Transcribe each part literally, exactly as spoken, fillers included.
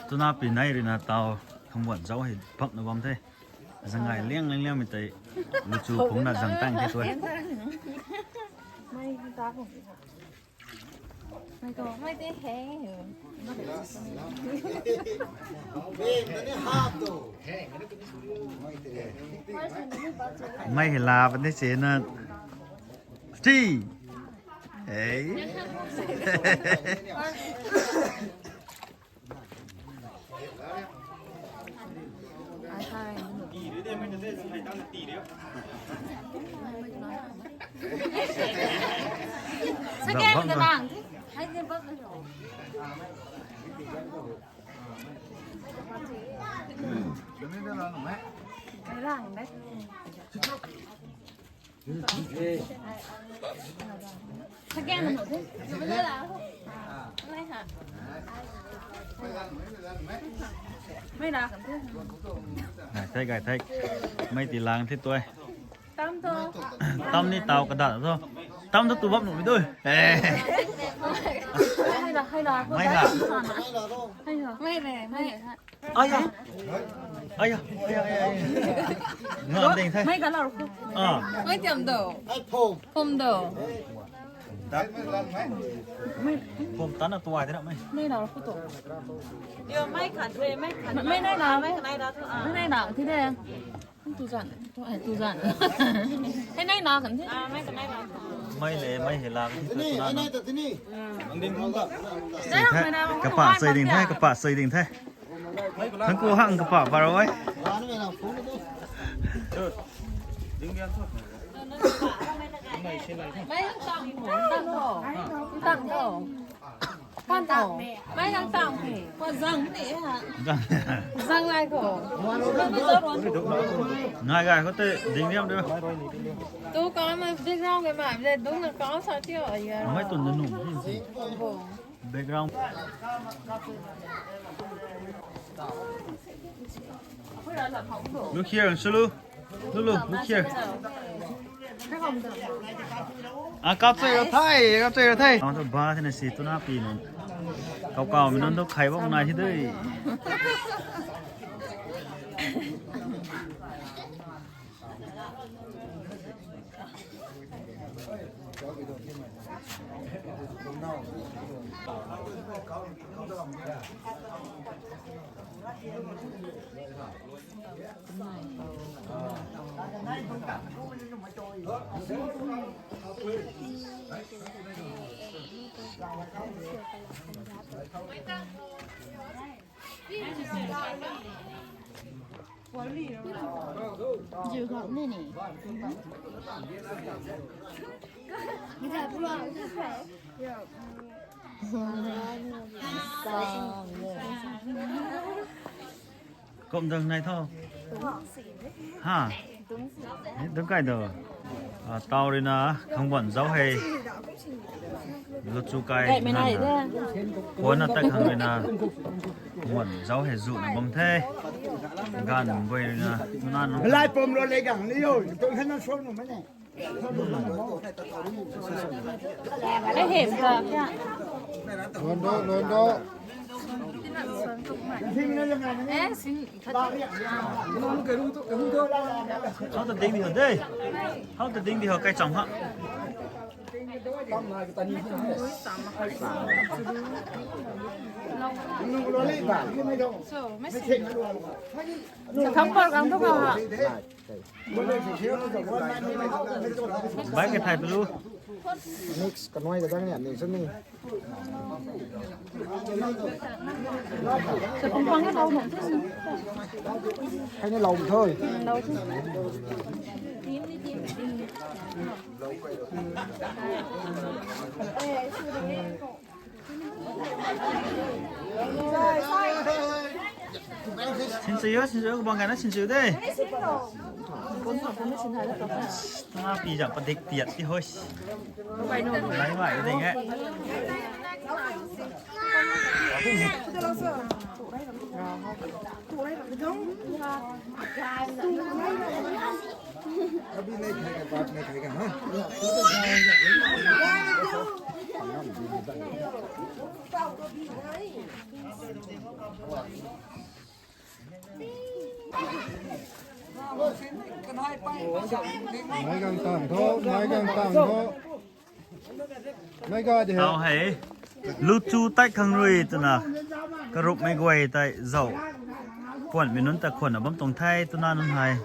Tuna pi nai rui na tau khangbuan zauc hei bapna bam the. Zangai liang liang liang mei tei luchu phungna zang tang the tui. Mei hei la puni si na. Ti. Ei. Gai thei, gai thei. Mei ti lang the tui. Tam ni tau kada tho. Tam tho tu bam nuh mi dui. Eh. Mei ha. Aya. Aya, aya, aya, aya. Ngam ding the. Mei ka lau khu. Ah. Mei tiam do. Phum do. Phum tan na tuai the na mei. Mei lau khu to. Yo, mei khat re, mei khat. Mei nai na, mei nai na. Mei nai na thi de. Tu zan, tu ai tu zan. Hei nai na kan the. Mei le, mei hei la kan the. Tini, ai nai ta tini. Ang ding thum ta. Sei the, kapa sei ding the, kapa sei ding the. Thang ku hang kapa bar oi. Ding dian thu. Mei tang tang tho. Tang tho. Kan tho. Mei nang tang the. Kua zang the ha. Zang lai ko. Ngai gai ko te ding diam de. Tu ka ma background ke ma le dung na ka sa ti o ya. Mei tun na nung. Background. Look here, Sulu. Lulu, look here. Ah, kap chui ra thei, kap chui ra thei. Ang tu ba thina si tuna pi nunc. Kau kau mi nunc tu khai bam nai thi dui. Kum dang nai tho. Ha? Dang kai do. Ah, tau rui na khangbuan zauc hei. Luchu kai. Kuana ta khang rui na. Khangbuan zauc hei zu na bam the. Gan bui rui na. Tuna nunc. Lai pom lo le gang ni yo. Tung hei na so nu mei ne. Ai hei sa. Luan do, luan do. Eh, sin. How to ding di ho de. How to ding di ho kai cham ha. So, message. Sa kham par gang tu ka ha. Bai ke thai pelu. Mix ka nuai ka dang ya, mix ni. Sa pang pang ya lau na. Hai ni lau thoi. Lau thoi. Sinsui yo, sinsui yo, kabang gana sinsui de. Tuna pi zam padik tiat ti hoi. Lai mai ding e. अभी नहीं खाएगा, बाद में खाएगा, हाँ? Meic gang tang tho, meic gang tang tho. Meic ga de he. Tau hei. Luchu tai khang rui twna. Karupmei guay tei zauc. Khwanmei nunc ta khwanna bam tuang the twna nunc hei.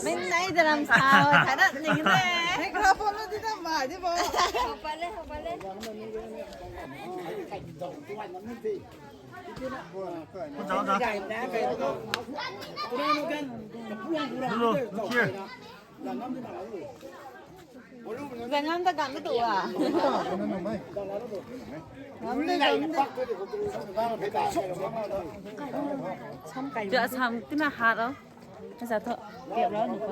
Min nei daram sa, thada ning de. Microphone lo di na ma di bo. Hello, look here. Gangnam ta gan tu a. Gangnam ta gan tu. Sam kai. Jia sam tina hat o. Sa tho. Tiap lo ni ko.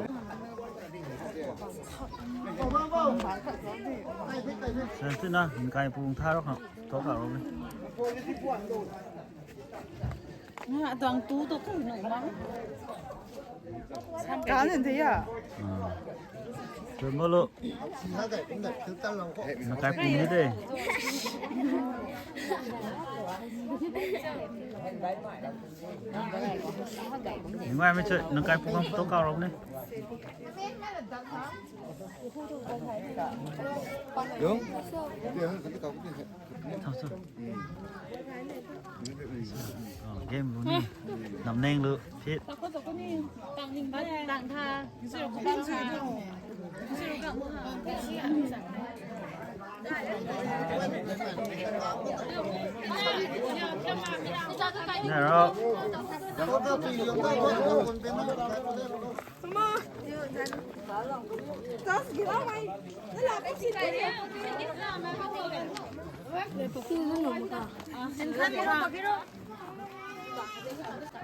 Sa tina, kai pung tha ro kha. Tho kha ro ni. Nga tuang tu tu kai nu ma. Ka nin thei a. Tun bo lo. Na kai pung ni de. Ngai mei che, na kai pung ang photo kau ro ni. Yung? Thau chu. Game lu ni. Nam neng lu. Fit. Tang tha. Nero.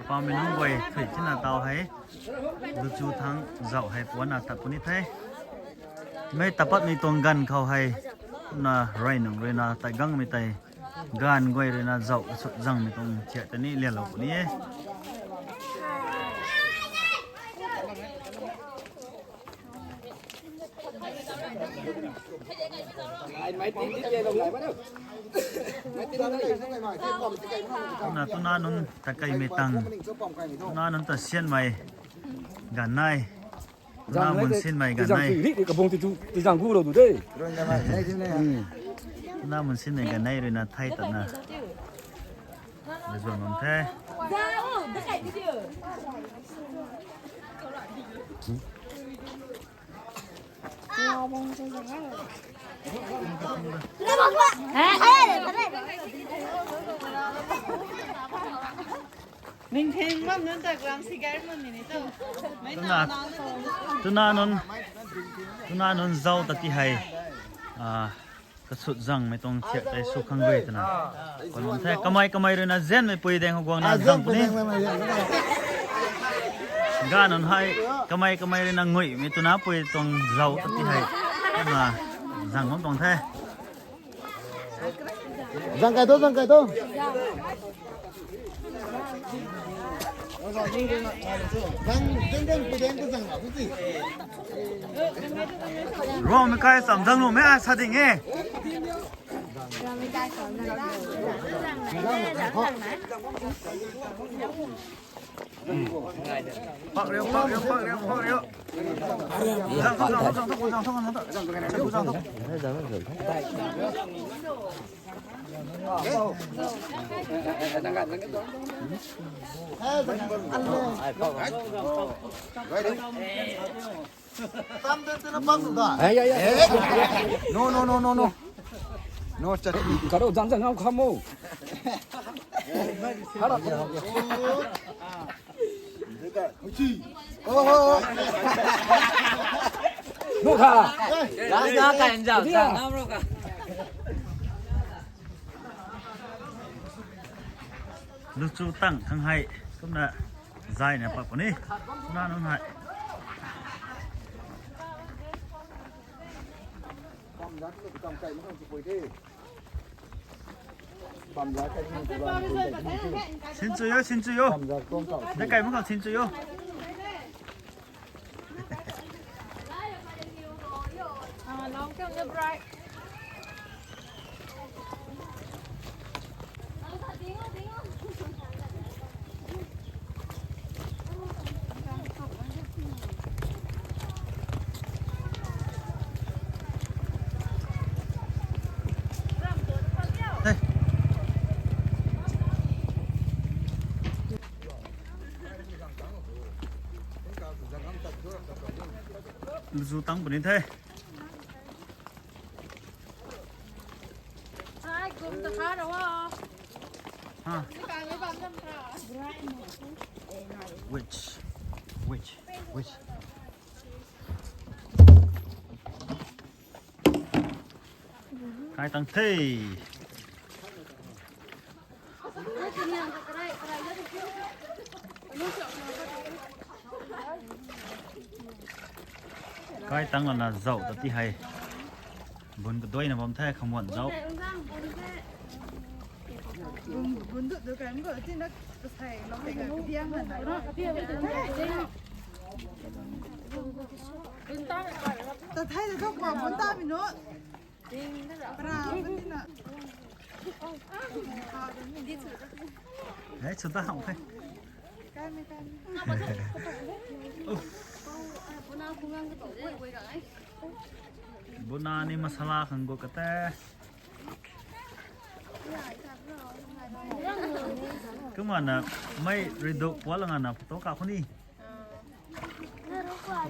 Apam mei nunc guay thui tina tau hei. Luchu thang zauc hei puanna tat puni the. Mei tapatmei tuang ganv khou hei. Na rey nung rui na tat gangmei tei. Ganv guay rui na zauc sut zangmei tuang thiak ta ni lianlou puni e. Tuna, tuna nunc ta kaimei tang. Tuna nunc ta sianmei. Ganv nai. Tuna mun sinmei ganv nai. Ri kabung ti tu, ti zang gu lo tu de. Tuna mun sinmei ganv nai rui na thei tatna. Zuan bam the. Ning thing bam nunc ta gram si gar mun ni ni tu. Mei na, na, na. Tuna nunc, tuna nunc zauc ta ti hei. Ah, kasut zangmei tuang thiak tei su khang rui twna. Kon bam the kamei kamei rui na zianmei pui deng ho guang na zang puni. Ganv nunc hei kamei kamei rui na nguimei tuna pui tuang zauc ta ti hei. Na zang bam tuang the. Zang kai to, zang kai to. Zang, zang, zang, zang, zang, zang, zang. Rong mei kai sam zang lu mei a sa ding e. Pak riu, pak riu, pak riu, pak riu. Tam de tena bam da. Hey, hey, hey. No, no, no, no, no. No chutney. Karo jang jang ngau kham o. Hara. Oh. No kha. Last na ka enjoy sa na bro ka. Luchu tang khang hei kumna zay na pat puni. Kumna nunc hei. Sin chu yo, sin chu yo. Dei kai mak khou sin chu yo. Zu tang puni the. Hai, gum ta kha ro. Ha. Ni ka ni bam nam kha. Which? Which? Which? Kai tang the. Kai tang lana zauh ta ti hei. Bun kaduaina bam the khamuan zauh. Bun, bun dut dut kai mko ti na kasai lou hei ka diang na na. Ta thai ta dok ba bun ta mi no. Pra, pra ni na. Hey, chu ta hang the. Kai mi, kai mi. Uf. Buna ni masala khang gu kate. Kumna na mei riduk pual nga na photo ka khuni.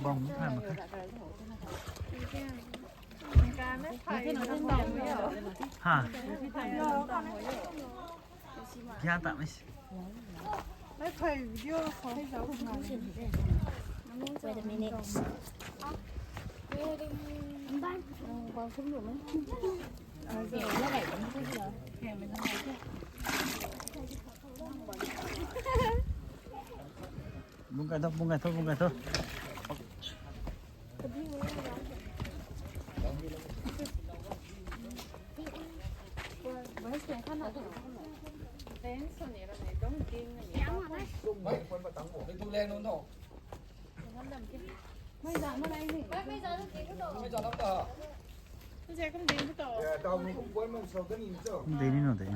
Bam thai ma kha. Ha. Gyan ta mei. Wait a minute. Bung kai tho, bung kai tho, bung kai tho. Dei ni no dei.